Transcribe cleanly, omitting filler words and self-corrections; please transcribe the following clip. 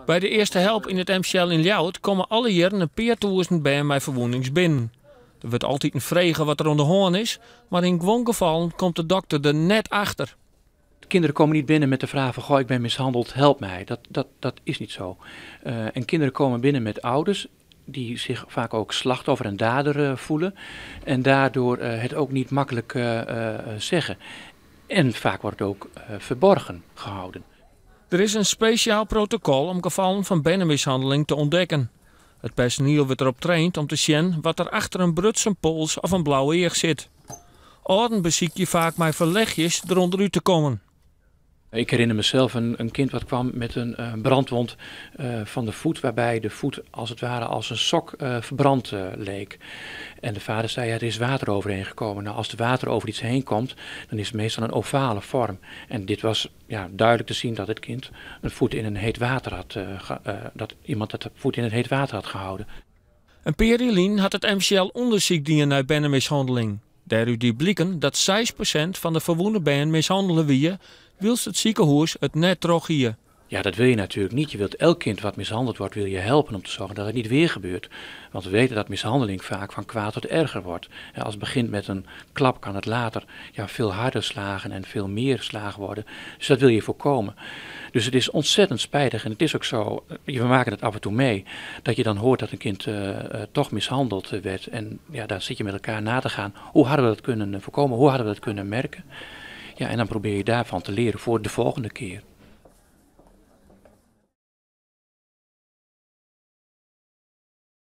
By de earste help yn it MCL yn Ljouwert komme alle jierren in pear tûzen bern mei ferwûnings binnen. Der wurdt altiten frege wat der oan de hân is, mar yn guon gefallen komt de dokter der net achter. De kinderen komen niet binnen met de vraag van: goh, ik ben mishandeld, help mij. Dat is niet zo. En kinderen komen binnen met ouders die zich vaak ook slachtoffer en dader voelen. En daardoor het ook niet makkelijk zeggen. En vaak wordt het ook verborgen gehouden. Der is in spesjaal protokol om gefallen fan bernemishanneling te ûntdekken. It personiel wurdt derop traind om te sjen wat der achter in brutsen pols of in blau each sit. Alden besykje faak mei ferlechjes derûnder út te kommen. Ik herinner mezelf een kind wat kwam met een brandwond van de voet, waarbij de voet als het ware als een sok verbrand leek. En de vader zei: ja, er is water overheen gekomen. Nou, als er water over iets heen komt, dan is het meestal een ovale vorm. En dit was, ja, duidelijk te zien dat het kind een voet in een heet water had, dat iemand het voet in het heet water had gehouden. In pear jier lyn hat it MCL ûndersyk dien nei bernemishanneling. Dêrút die bliken dat 6% fan de ferwûne bern mishannele wie, wylst it sikehûs it net troch hie. Ja, dat wil je natuurlijk niet. Je wilt elk kind wat mishandeld wordt, wil je helpen om te zorgen dat het niet weer gebeurt. Want we weten dat mishandeling vaak van kwaad tot erger wordt. Ja, als het begint met een klap, kan het later, ja, veel harder slagen en veel meer slagen worden. Dus dat wil je voorkomen. Dus het is ontzettend spijtig en het is ook zo, we maken het af en toe mee, dat je dan hoort dat een kind toch mishandeld werd. En ja, daar zit je met elkaar na te gaan. Hoe hadden we dat kunnen voorkomen? Hoe hadden we dat kunnen merken? Ja, en dan probeer je daarvan te leren voor de volgende keer.